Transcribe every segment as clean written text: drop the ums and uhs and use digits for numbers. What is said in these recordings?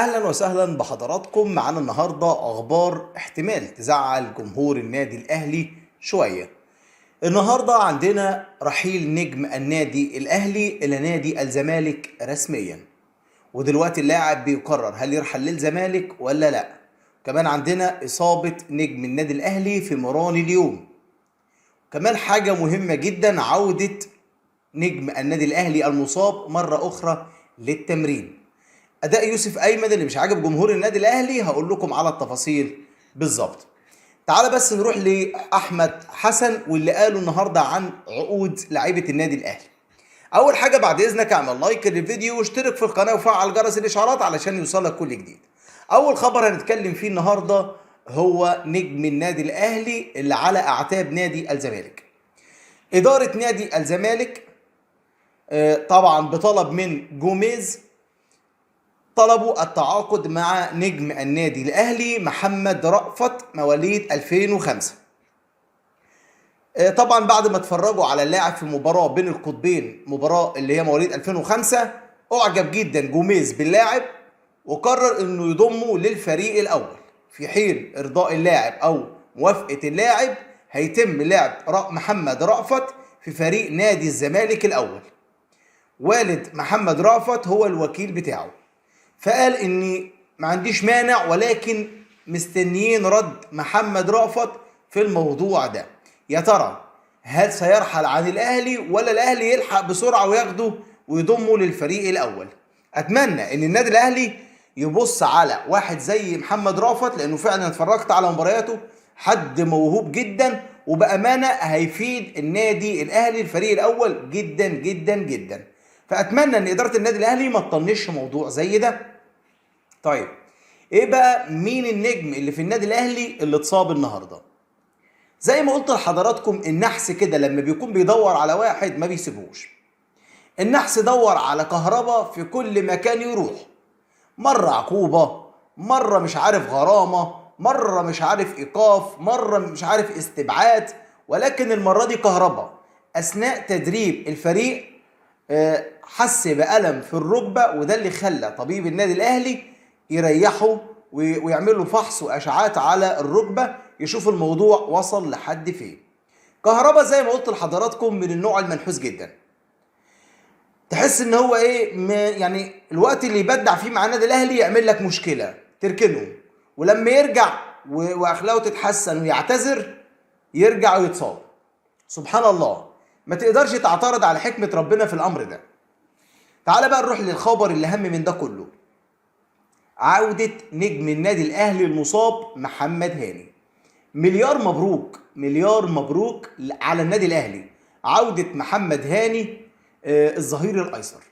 اهلا وسهلا بحضراتكم. معانا النهارده اخبار احتمال تزعل جمهور النادي الاهلي شوية. النهارده عندنا رحيل نجم النادي الاهلي الى نادي الزمالك رسميا، ودلوقتي اللاعب بيقرر هل يرحل للزمالك ولا لا. كمان عندنا اصابه نجم النادي الاهلي في مران اليوم. كمان حاجة مهمة جدا، عوده نجم النادي الاهلي المصاب مرة اخرى للتمرين. اداء يوسف ايمن اللي مش عاجب جمهور النادي الاهلي، هقول لكم على التفاصيل بالظبط. تعال بس نروح لاحمد حسن واللي قاله النهارده عن عقود لعيبة النادي الاهلي. اول حاجة بعد اذنك اعمل like للفيديو واشترك في القناة وفعل جرس الاشعارات علشان يوصلك كل جديد. اول خبر هنتكلم فيه النهارده هو نجم النادي الاهلي اللي على اعتاب نادي الزمالك. ادارة نادي الزمالك طبعا بطلب من جوميز طلبوا التعاقد مع نجم النادي الاهلي محمد رأفت مواليد 2005. طبعا بعد ما اتفرجوا على اللاعب في مباراة بين القطبين، مباراة اللي هي مواليد 2005، اعجب جدا جوميز باللاعب وقرر انه يضمه للفريق الاول. في حين ارضاء اللاعب او موافقة اللاعب هيتم لعب محمد رأفت في فريق نادي الزمالك الاول. والد محمد رأفت هو الوكيل بتاعه، فقال اني ما عنديش مانع، ولكن مستنيين رد محمد رأفت في الموضوع ده. يا ترى هل سيرحل عن الاهلي ولا الاهلي يلحق بسرعة وياخده ويضمه للفريق الاول؟ اتمنى ان النادي الاهلي يبص على واحد زي محمد رأفت، لانه فعلا اتفرجت على مبارياته، حد موهوب جدا وبامانه هيفيد النادي الاهلي الفريق الاول جدا جدا جدا. فاتمنى ان ادارة النادي الاهلي ما تطنش موضوع زي ده. طيب ايه بقى مين النجم اللي في النادي الاهلي اللي اتصاب النهارده؟ زي ما قلت لحضراتكم النحس كده لما بيكون بيدور على واحد ما بيسيبهوش. النحس دور على كهربا في كل مكان يروح، مرة عقوبه، مرة مش عارف غرامة، مرة مش عارف ايقاف، مرة مش عارف استبعاد، ولكن المرة دي كهربا اثناء تدريب الفريق حس بألم في الركبة، وده اللي خلى طبيب النادي الأهلي يريحه ويعمل له فحص وأشعات على الركبة يشوف الموضوع وصل لحد فين. كهربا زي ما قلت لحضراتكم من النوع المنحوس جدا، تحس ان هو ايه، يعني الوقت اللي يبدع فيه مع النادي الأهلي يعمل لك مشكلة تركنه، ولما يرجع وأخلاقه تتحسن ويعتذر يرجع ويتصاب. سبحان الله، ما تقدرش تعترض على حكمة ربنا في الأمر ده. تعال بقى نروح للخبر اللي أهم من ده كله، عودة نجم النادي الأهلي المصاب محمد هاني. مليار مبروك، مليار مبروك على النادي الأهلي، عودة محمد هاني الظهير الأيسر.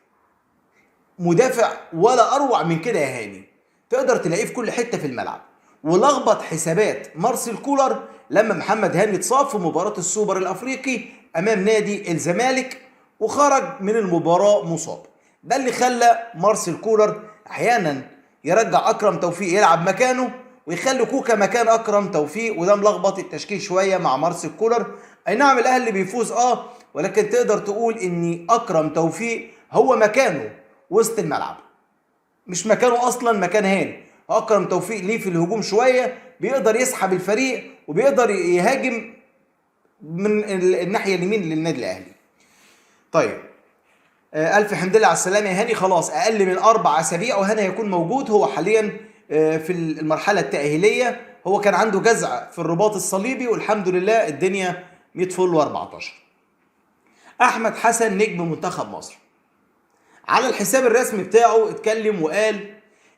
مدافع ولا أروع من كده يا هاني، تقدر تلاقيه في كل حتة في الملعب. ولخبط حسابات مارسيل كولر لما محمد هاني اتصاب في مباراة السوبر الأفريقي أمام نادي الزمالك وخرج من المباراة مصاب. ده اللي خلى مارسيل كولر أحيانا يرجع أكرم توفيق يلعب مكانه ويخلي كوكا مكان أكرم توفيق، وده ملخبط التشكيل شوية مع مارسيل كولر. أي نعم الأهلي بيفوز ولكن تقدر تقول إن أكرم توفيق هو مكانه وسط الملعب، مش مكانه أصلا مكان هاني. أكرم توفيق ليه في الهجوم شوية، بيقدر يسحب الفريق وبيقدر يهاجم من الناحية اليمين للنادي الأهلي. طيب ألف حمد لله على السلامة يا هاني، خلاص أقل من 4 أسابيع وهاني هيكون موجود. هو حاليا في المرحلة التأهيلية، هو كان عنده جزع في الرباط الصليبي والحمد لله الدنيا 100 فل و14. أحمد حسن نجم منتخب مصر على الحساب الرسمي بتاعه اتكلم وقال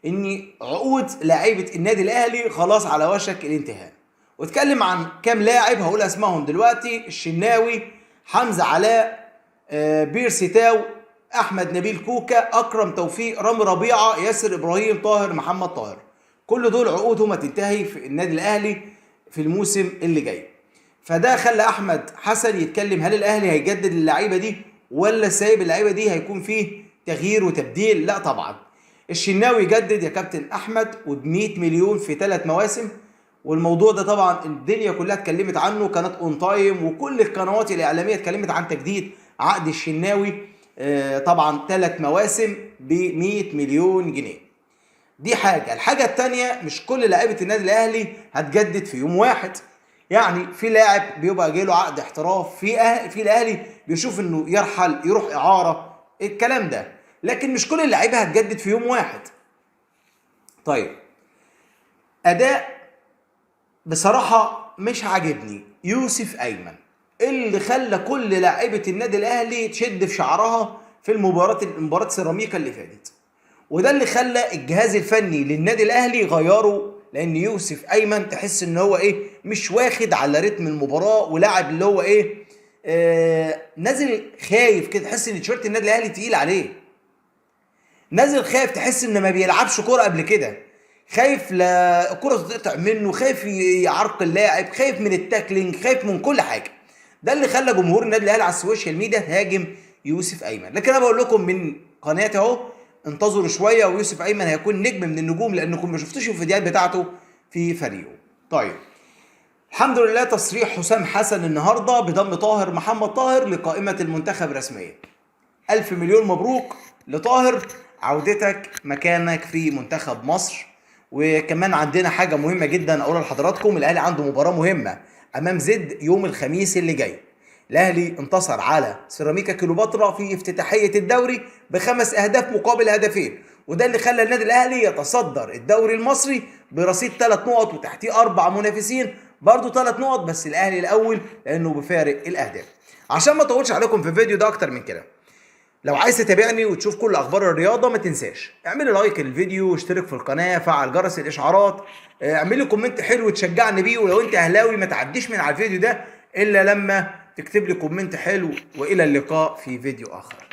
إن عقود لاعيبة النادي الأهلي خلاص على وشك الانتهاء، واتكلم عن كام لاعب هقول اسمائهم دلوقتي: الشناوي، حمزة علاء، بيرسي تاو، احمد نبيل كوكا، اكرم توفيق، رامي ربيعة، ياسر ابراهيم، طاهر محمد طاهر. كل دول عقودهم هتنتهي في النادي الاهلي في الموسم اللي جاي. فده خلى احمد حسن يتكلم هل الاهلي هيجدد اللعيبة دي ولا سايب اللعيبة دي هيكون فيه تغيير وتبديل؟ لا طبعا، الشناوي يجدد يا كابتن احمد وب100 مليون في 3 مواسم، والموضوع ده طبعا الدنيا كلها اتكلمت عنه، كانت اون تايم وكل القنوات الاعلامية اتكلمت عن تجديد عقد الشناوي، طبعا 3 مواسم ب100 مليون جنيه. دي حاجة. الحاجة الثانية، مش كل لاعيبه النادي الاهلي هتجدد في يوم واحد. يعني في لاعب بيبقى جاي له عقد احتراف في الاهلي بيشوف انه يرحل، يروح اعاره، الكلام ده، لكن مش كل اللعيبة هتجدد في يوم واحد. طيب اداء بصراحة مش عاجبني يوسف ايمن، اللي خلى كل لاعيبه النادي الاهلي تشد في شعرها في مباراة سيراميكا اللي فاتت، وده اللي خلى الجهاز الفني للنادي الاهلي غيره، لان يوسف ايمن تحس ان هو ايه، مش واخد على رتم المباراة، ولاعب اللي هو ايه، نازل خايف كده، تحس ان تيشيرت النادي الاهلي تقيل عليه، نازل خايف، تحس ان ما بيلعبش كورة قبل كده، خايف لا الكورة تتقطع منه، خايف يعرق اللاعب، خايف من ال tackling، خايف من كل حاجة. ده اللي خلى جمهور النادي الاهلي على ال social media هاجم يوسف ايمن. لكن انا بقول لكم من قناتي اهو، انتظروا شوية ويوسف ايمن هيكون نجم من النجوم، لانكم ما شفتوش الفيديوهات بتاعته في فريقه. طيب الحمد لله تصريح حسام حسن النهارده بضم طاهر محمد طاهر لقائمة المنتخب رسميا. 1000 مليون مبروك لطاهر، عودتك مكانك في منتخب مصر. وكمان عندنا حاجة مهمة جدا اقولها لحضراتكم، الاهلي عنده مباراة مهمة امام زد يوم الخميس اللي جاي. الاهلي انتصر على سيراميكا كليوباترا في افتتاحيه الدوري ب5 اهداف مقابل هدفين، وده اللي خلى النادي الاهلي يتصدر الدوري المصري برصيد 3 نقط وتحتيه 4 منافسين برضه 3 نقط، بس الاهلي الاول لانه بفارق الاهداف. عشان ما اطولش عليكم في الفيديو ده اكتر من كده، لو عايز تتابعني وتشوف كل اخبار الرياضة ما تنساش اعمل like للفيديو، واشترك في القناة، فعل جرس الاشعارات، اعمل لي comment حلو تشجعني بيه، ولو انت اهلاوي ما تعديش من على الفيديو ده الا لما تكتب لي comment حلو. والى اللقاء في فيديو اخر.